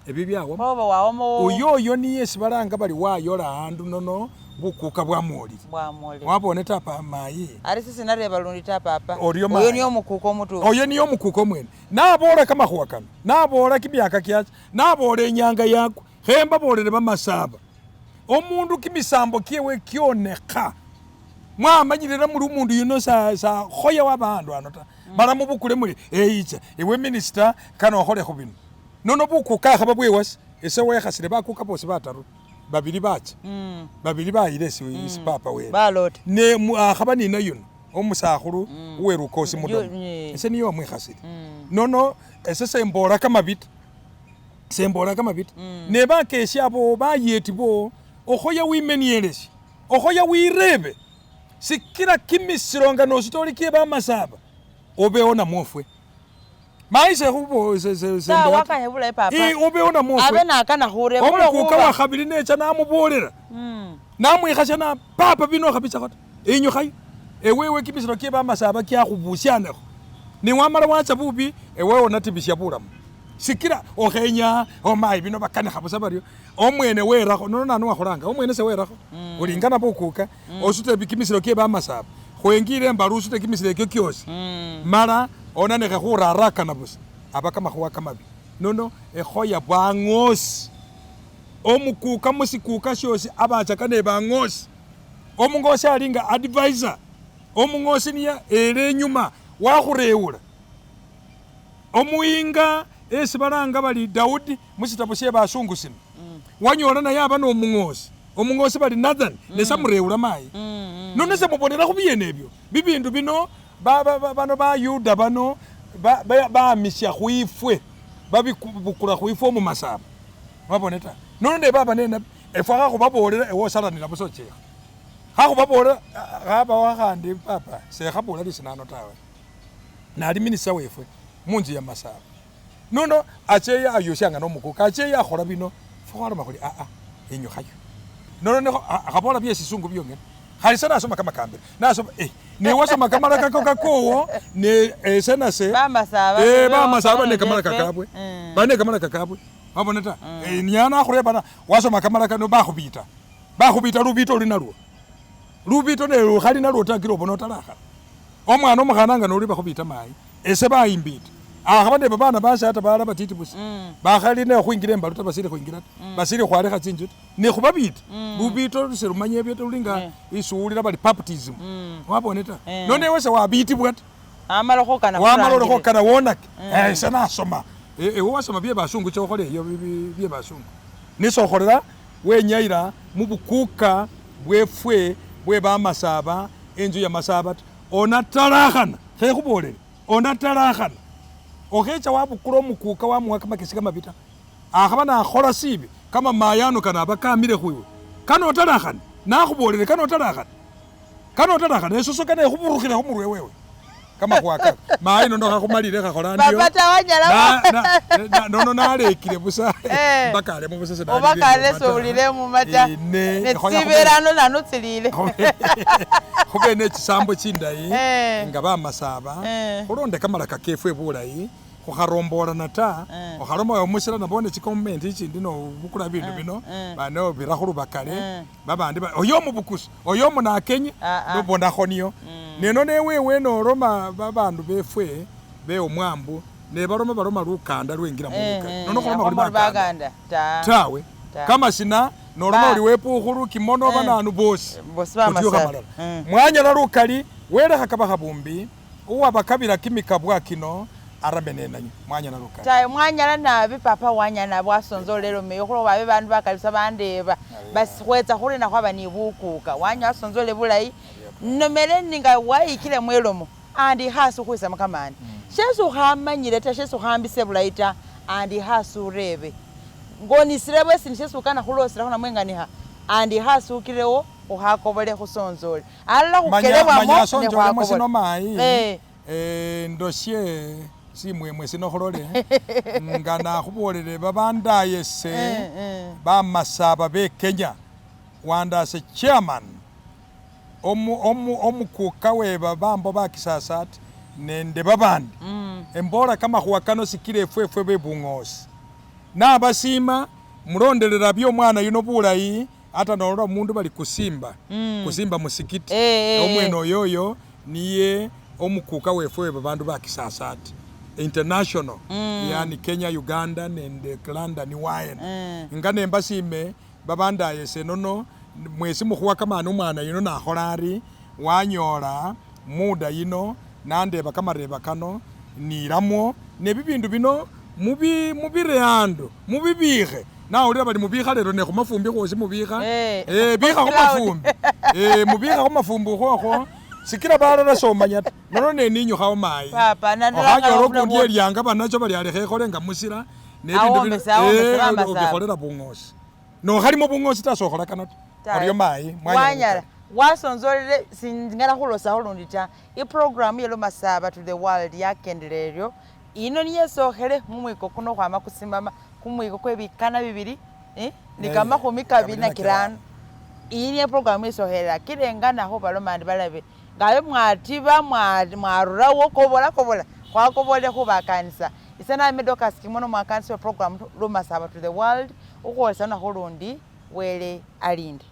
Ebyo byawamo. Oba wawamo. Oyoyo niye sibalanga bali wayola andu nono bukuka bwamwolile. Bwamwolile. Wabone ta mayi. Ari sisi nareba lundi ta papa. Oryo mayi. Oyo niyo omukuka omutufu. Oyo niyo omukuka omwene. Nabola kamakhuwa kano. Nabola kimyaka kyacha. Nabola enyanga yakwa. Khemba bolele bamasaba. Omundu kimisambo kyewe kyonekha. Mwamanyilila muli omundu yuno sa khoya wabandu ano ta. Mala mubukule muli eyicha. Ewe minister kano okhole khubino. Nono bukuka khaba bwewasi. Ese wekhasile bakuka bosi bataru. Babili bacha. Babili bayile esi papa wene. Balota. Ne akhaba nina yuno omusakhulu uwerukosi mudomo. Ese niyo wamwikhasile. Nono ese sembola kamabita. Sembola kamabita. Ne bakesya abo bayeti bo okhoya wimenielesya. Okhoya wirebe. Sikila kimisiro nga nositoli kye bamasaba. Obewo namwofwe. Maise khubo Ta wakanya bulayi papa. Obewo namwofwe. Abe nakana khureba. Omukuka wa khabili necha namubolela. Namwikhasya na papa bino khabitsakho ta. Inyukhayo. Ewewe kimisiro kye bamasaba kyakhubusyanekho. Niwamala wacha bubi ewe onatibisya bulamu. Sikila okhenya omayi bino bakanikha busa baryo. Omwene werakho nono nanu wakhulanga omwene sewerakho. Olingana bukuka osute kimisiro kye bamasaba. Khwengile embalu osute kimisiro ekyo kyosi. Mala onanekhe khurarakana busa. Aba kamakhuwa kamabi. Nono ekhoya bwangosi. Omukuka musikuka syosi abachaka ne bangosi. Omungosi alinga advisor. Omungosi niye ele enyuma wakhurewula. Omuyinga esi balanga bali Daudi musitabo she basungu sino. Wanyola naye aba nomungosi. Omungosi bali Nathan nesamurewula mayi. Nono semubonera khubyene ebyo. Bibindu bino bano ba Yuda bano bamisya khwifwe. Babibukula khwifwe mumasaba. Wabone ta. Nono ne baba nena efwe khakhubabolela ewe osalanila busa ochekha. Khakhubabolela khabawo khandi papa sekhabula lisinano tawe. Nali minister wefwe munzu ya masaba. Nono acheya ayosyanga nomukuka acheya akhola bino fwe khwaloma khuli inyukhayo. Nono nikho khabola bye sisungu byongene. Khali se nasoma kamakambile. Nasoma newasoma kamalaka kakowo ne ese nase Bamasaba. Bamasaba ne kamalaka kabwe. Bane kamalaka kabwe. Wabona ta. Nyana akhureba wasoma kamalaka no bakhubita. Bakhubita lubito oli nalwo. Lubito ne lukhali nalwo ta kila obona otalakhala. Omwana omukhana nga noli bakhubita mayi. Ese bayimbita. Akhaba ne babana basha ta balala batiti busa. Bakhali ne khwingira embalu ta basili khwingira ta. Basili khwarekha tsinzu ta. Ne khubabita. Lubito selumanya ebyo ta lulinga isuwulila bali baptism. Wabone ta. Nono ewe sewabitibwa ta. Amala khokana. Wamala khokana wonake. Ese nasoma. Ewe wasoma bye basungu chokhola eyo bye basungu. Nisokholela wenyayila mubukuka bwefwe bwe bamasaba enzu ya masaba ta. Onatalakhana khekhubolele. Onatalakhana. Okhecha wabukula omukuka wamuwa kamakesi kamabita. Akhaba nakhola sibi kama mayano kano aba kamile khwiwe. Kano otalakhana nakhubolele kano otalakhana. Kano otalakhana esoso kano ekhuburukhile khumurwe wewe. Kamakhuwa kako. Mayi nono khakhumalile khakhola ndio. Papa tawanyala. Nono nalekile busa. Mbakalemo busa se Obakale sowulile mumata. Ne Netsiberano nano tsilile. Khube nechisambo chindayi nga bamasaba. Khulonde kamalaka kefwe bulayi. Khukharombolana ta, okhaloma omusila nabone chikomenti ichindi nobukula bindu bino bano bira khulubakale babandi oyo omubukusi oyo omunakenye nobonakho niyo neno newewe noloma babandu befwe be omwambu nebaloma baloma lukanda lwengila mubukali nono khuloma khuli baganda tawe kamasina noloma oli wepukhulu kimono bananu bosi bosi malala mwanyala lukali welekha kabakhabumbi uwabakabila kimikabwa kino aramenenanyo mwanyala lukali tawe mwanyala nabi papa wanyala nabi wasonza olelo meyo khuloba babe bandu bakalisa bandeba basi khwetsa khurina khwaba ni bukuka wanya wasonzole bulayi nomele ninga wayikile mwelomo andi khasi khwisamo kamani shesi ukhamanyile ta shesi ukhambise bulayi ta andi khasi urebe ngonisile bwesi nishesi ukana khulosilakho namwe nganikha andi khasi ukilewo ukhakobole khusonzole alala khukelebwamo nekhwakobole sino mayi ndosye simwemwe sino khulole nga nakhubolele babandayese bamasaba be Kenya wandase chairman omukuka we babambo bakisasati nende babandi embola kamakhuwa kano sikila efwefwe bebung'osi nabasima mulondelela byomwana yuno bulayi ata nolola omundu bali kusimba kusimba musikiti omwene oyoyo niye omukuka wefwe babandu bakisasati international yani Kenya, Uganda nende London waena nga nembasime babandayese nono mwesi mukhuwa kamani omwana yuno nakhola ari wanyola muda yino nandeba kamareba kano nilamwo nebibindu bino mubire ando mubibikhe nawulira bali mubikha lero ne khumafumbi khwosi mubikha bikha khumafumbi mubikha khumafumbi ukhwokhwo sikila balala somanya ta nono neninyukhawo mayi okhanyola okundi elyanga banacho bali alekha ekhole nga musila nebindu obikholela bung'osi nokhalimo bung'osi ta sokhola kano ta oryo mayi mwanyala wasonzolele singala khulosakho lundi ta iprogramu ye Lomasaba to the world yakendele eryo ino niye sokhele mumwiko kuno khwama kusimama kumwiko kwebikana bibili ni 24 iyi niye programu isokhelela kilenganakho balomandi balabe ngabe mwatiba mwarurawo kobola kobola khwakobole khubakanisa ise name Dorcas Kimono mwakanisa wa program Lomasaba to the world ukhwolesa nakho lundi wele alinde.